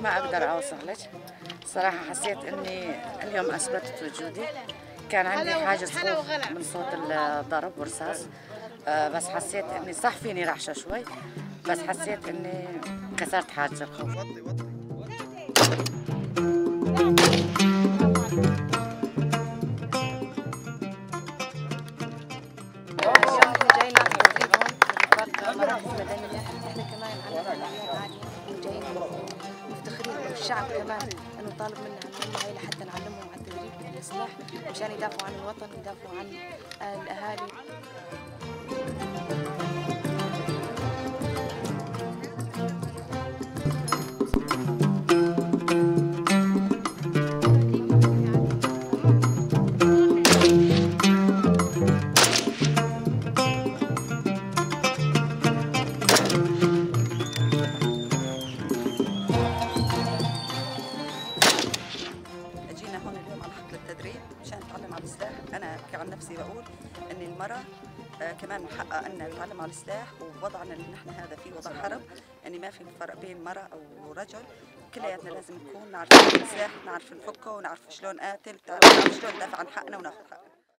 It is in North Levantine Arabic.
ما أقدر أوصف لك. صراحة حسيت إني اليوم أثبتت وجودي. كان عندي حاجز خوف من صوت الضرب والرصاص، بس حسيت إني صح فيني رعشة شوي، بس حسيت إني كسرت حاجز الخوف. اليوم احنا جايين نعطي تدريب هون لرفاق المراكز المدنية. احنا كمان عندنا اعياد عالية وجايين مفتخرين انه الشعب كمان انه طالب منا هالمهمة هاي لحتى نعلمهم على التدريب بالسلاح مشان يدافعوا عن الوطن ويدافعوا عن الاهالي. جينا هون اليوم على حفل التدريب مشان نتعلم على السلاح. انا عن نفسي بقول ان المرأة كمان من حقها ان نتعلم على السلاح، ووضعنا اللي نحن هذا فيه وضع حرب، يعني ما في فرق بين مرأة او رجل، كلياتنا لازم نكون نعرف السلاح، نعرف نفكه، ونعرف شلون قاتل، نعرف شلون ندافع عن حقنا وناخذ حقنا.